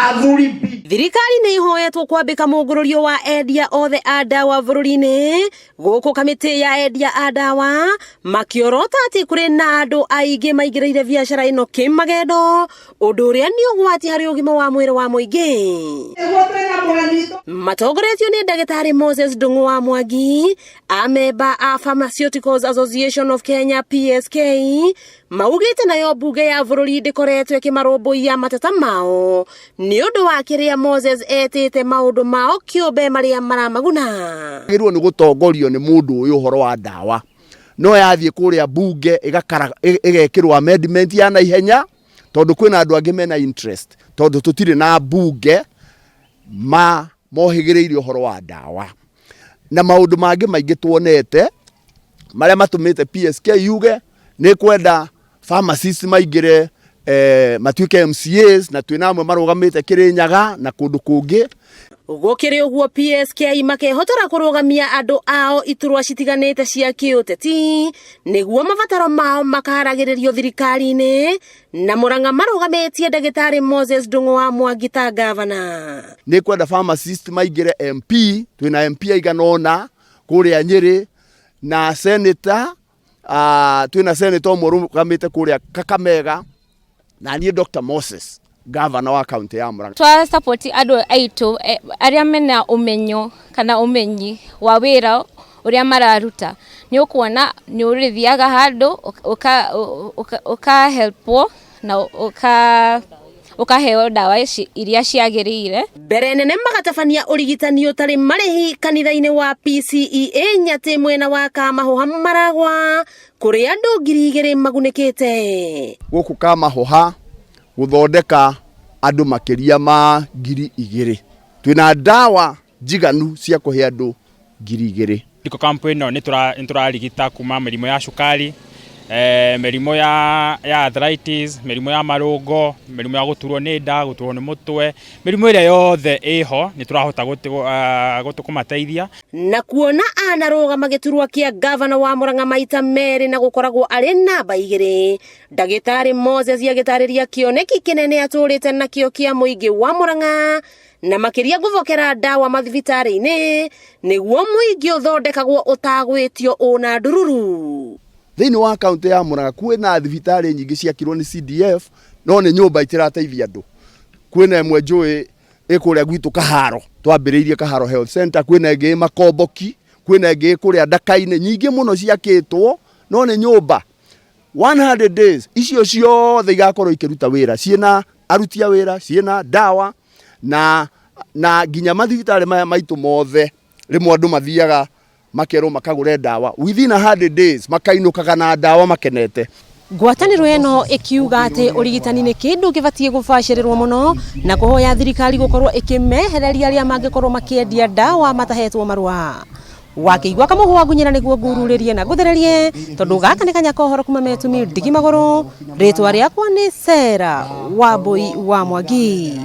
Athuri bi. Thirikari nĩ ĩhoetwo kwambĩka mũngũrũrio wa endia othe a ndawa bũrũri-inĩ gũkũ kamĩtĩ ya endia a ndawa makĩorota atĩ kũrĩ na andũ aingĩ maingĩrĩire biacara ĩno kĩmagendo, ũndũ ũrĩa nĩ ũgwati harĩ ũgima wa mwĩrĩ wa mũingĩ. Nĩguo twĩna mũgeni witũ. Matongoretio nĩ ndagĩtarĩ Moses Ndung'u wa Mwangi, amemba a Pharmaceuticals Association of Kenya PSK maugĩte nayo mbunge ya bũrũri ndĩkoretwo ĩkĩmarũmbũiya mateta mao nĩ ũndũ wa kĩrĩa Moses etĩte maũndũ mao kĩũmbe marĩa maramaguna. Agĩrĩirwo nĩ gũtongorio nĩ mũndũ ũyũ ũhoro wa ndawa, no yathiĩ kũrĩa mbunge ĩgekĩrwo amendment ya naihenya tondũ kwĩna andũ angĩ mena interest, tondũ tũtirĩ na mbunge ma mohĩgĩrĩire ũhoro wa ndawa na maũndũ mangĩ maingĩ tuonete marĩa matũmĩte PSK yuge nĩ kwenda pharmacists maingĩre matuĩke MCAs, na twĩna amwe marũgamĩte Kĩrĩnyaga na kũndũ kũngĩ. Gũkĩrĩ ũguo PSK makehotora kũrũgamia andũ ao iturwa citiganĩte cia kĩũteti nĩguo mabataro mao makaragĩrĩrio thirikari-inĩ, na Murang'a marũgamĩtie ndagĩtarĩ Moses Ndung'u wa Mwangi ta gavana. Nĩ kwenda pharmacist maingĩre MP, twĩna MP aigana ũna kũrĩa Nyĩrĩ, na senator, twĩna senator ũmwe ũrũgamĩte kũrĩa Kakamega, na niĩ Dr. Moses, gavana wa kaunti ya Murang'a. Twa support andũ aitũ arĩa mena ũmenyo kana ũmenyi wa wĩra ũrĩa mararuta, nĩ ũkuona nĩ ũrĩthiaga handũ ũkahelpwo na ũkaheo ndawa ici iria ciagĩrĩire. Mbere nene magatabania ũrigitani ũtarĩ marĩhi kanitha-inĩ wa PCEA Nyatĩ mwena wa Kamahuha Maragwa, kũrĩa andũ 2000 magunĩkĩte. Gũkũ Kamahuha gũthondeka andũ makĩria ma 2000. Twĩna ndawa njiganu cia kũhe andũ 2000. Medical camp ĩno nĩ tũrarigita kuma mĩrimũ ya cukari, mĩrimũ ya arthritis, mĩrimũ ya marũngo, mĩrimũ ya gũturwo nĩ nda, gũturwo nĩ mũtwe, mĩrimũ ĩrĩa yothe ĩho nĩ tũrahota kũmateithia. Na kuona anarũgama gĩturwa kĩa gavana wa Murang'a maita merĩ na gũkoragwo arĩ namba 2, ndagĩtarĩ Moses agĩtarĩria kĩoneki kĩnene atũrĩte nakĩo kĩa mũingĩ wa Murang'a na makĩria gũthokera ndawa mathibitarĩ-inĩ nĩguo mũingĩ ũthondekagwo ũtagwĩtio ũna ndururu. Thĩinĩ wa kaunti ya Murang'a kwĩna thibitarĩ nyingĩ ciakirwo nĩ CDF, no nĩ nyũmba itirateithia andũ. Kwĩna ĩmwe njũĩ ĩ kũrĩa gwitũ Kaharo, twambĩrĩirie Kaharo Health Center, kwĩna ĩngĩ ĩ Makomboki, kwĩna ĩngĩ ĩ kũrĩa Ndaka-inĩ, nyingĩ mũno ciakĩtwo no nĩ nyũmba. 100 days icio ciothe igakorwo ikĩruta wĩra, ciĩna aruti a wĩra, ciĩna ndawa na nginya mathibitarĩ maya maitũ mothe rĩmwe andũ mathiaga makerwo makagũre ndawa within 100 days makainũkaga na ndawa makenete. Ngwatanĩro ĩno ĩkiuga atĩ ũrigitani nĩ kĩndũ kĩbatiĩ gũbacĩrĩrwo mũno na kũhoya thirikari gũkorwo ĩkĩmehereria arĩa mangĩkorwo makĩendia ndawa matahetwo marũa. Wakĩigua kamũhwa ngunyĩra nĩguo ngururĩrie na ngũthererie, tondũ gaka nĩ kanya kohoro kuma Metumi ndigi magũrũ. Rĩtwa rĩakwa nĩ Sarah Wambui wa Mwangi.